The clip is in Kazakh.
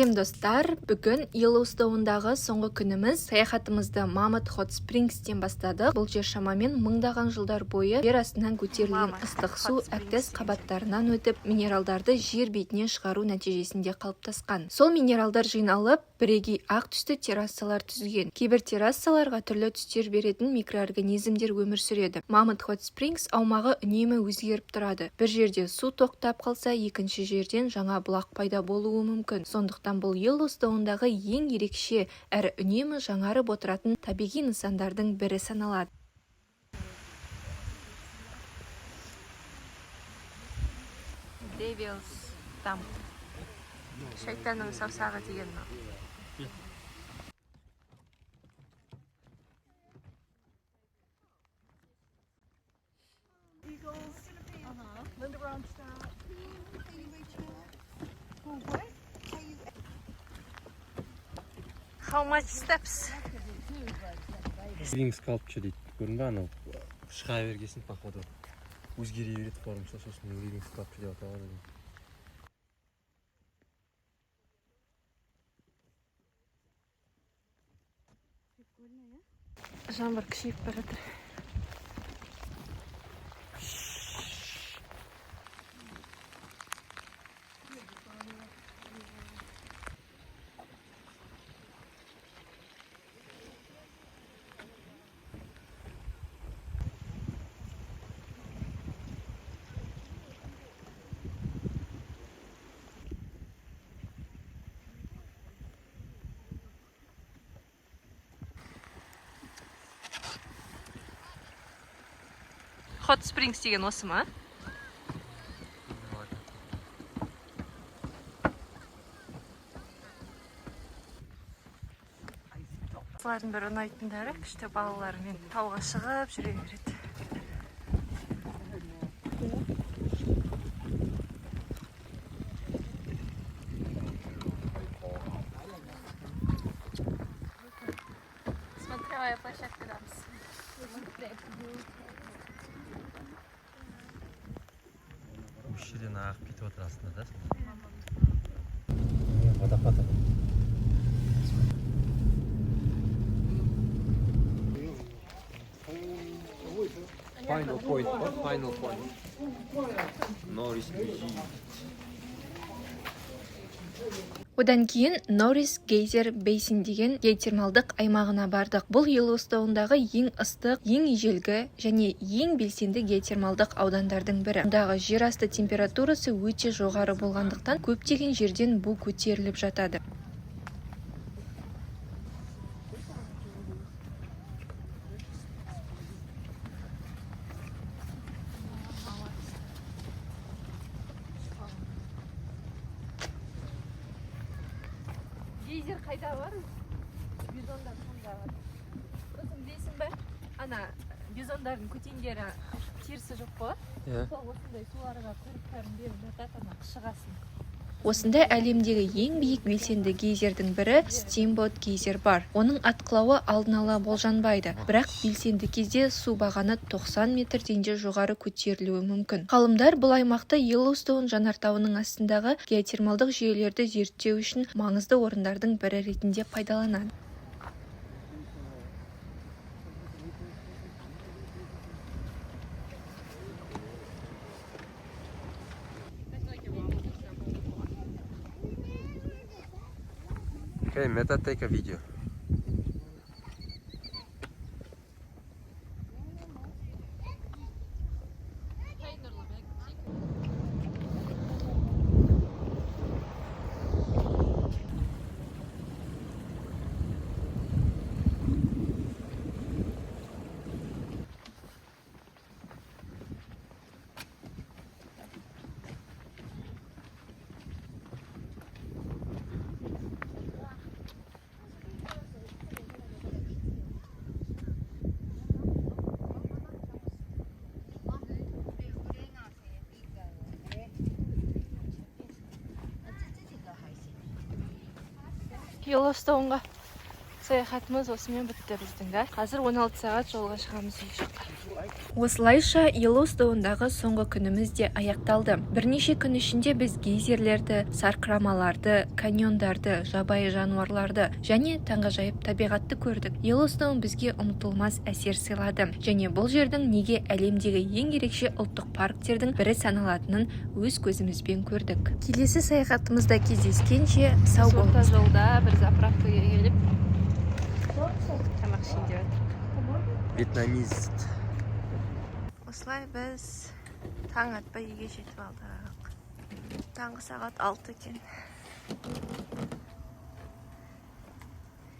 Сәлем, достар! Бүгін Йеллоустоундағы соңғы күніміз. Саяхатымызды Мамонт Хот Спрингстен бастадық. Бұл жер шамамен мыңдаған жылдар бойы жер астынан көтерілген Мамонт ыстық Hot су Springs әктас деген. қабаттарынан өтіп, минералдарды жер бетіне шығару нәтижесінде қалыптасқан. Сол минералдар жиналып, бірегей ақ түсті террасалар түзген. Кейбір террасаларға түрлі түстер беретін микроорганизмдер өмір сүреді. Мамонт Хот Спрингс аумағы үнемі өзгеріп тұрады. Бір жерде су тоқтап қалса, екінші жерден жаңа бұлақ пайда болуы мүмкін. Сондықтан бұл Йеллоустоундағы ең ерекше әрі үнемі жаңарып отыратын табиғи нысандардың бірі саналады. Devil's Thumb. Шайтанның саусағы деген мынау. Eagles. Linda Ronstadt. What? How much steps? Living sculpture дейді, көрдің ба? Анау шыға бергесін, походу, өзгере береді формасы, сосын living sculpture деп аталады. Жаңбыр күшейіп бара жатыр. Hot Springs деген осы ма? Солардың бір ұнайтындары, күшті балаларымен тауға шығып жүре береді. Смотровая площадкадамыз. Осы жерден ағып кетіп жатыр астында да водопад. Final point, what? Final point. Norris. Одан кейін Норрис Гейзер Бейсин деген геотермалдық аймағына бардық. Бұл Йеллоустоундағы ең ыстық, ең ежелгі және ең белсенді геотермалдық аудандардың бірі. Мұндағы жер асты температурасы өте жоғары болғандықтан, көптеген жерден бу көтеріліп жатады. Гейзер қайда бар? Бизондар сонда бар. Сосын білесің бе, ана бизондардың көтендері, терісі жоқ қой. Иә. Сол осындай суларға құйрықтарын беріп жатады, ана қышығасын. Осында әлемдегі ең биік белсенді гейзердің бірі Стимбот гейзер бар. Оның атқылауы алдын ала болжанбайды, бірақ белсенді кезде су бағаны 90 метрден де жоғары көтерілуі мүмкін. Ғалымдар бұл аймақты Йеллоустоун жанартауының астындағы геотермалдық жүйелерді зерттеу үшін маңызды орындардың бірі ретінде пайдаланады. Okay, Meta, take a video. Йеллоустоунға Саяхатымыз осымен бітті біздің, да. Қазір 16 сағат жолға шығамыз үй жаққа. Осылайша, Йеллоустоундағы соңғы күніміз де аяқталды. Бірнеше күн ішінде біз гейзерлерді, сарқырамаларды, каньондарды, жабайы жануарларды және таңғажайып табиғатты көрдік. Йеллоустоун бізге ұмытылмас әсер сыйлады және бұл жердің неге әлемдегі ең ерекше ұлттық парктердің бірі саналатынын өз көзімізбен көрдік. Келесі саяхатымызда кездескенше, сау Орта болыңыз! Жолда бір заправкаға келіп, тамақ ішейін деп жатырмық. Вьетнамист. Осылай біз таң атпай үйге жетіп алдық. Таңғы сағат 6 екен.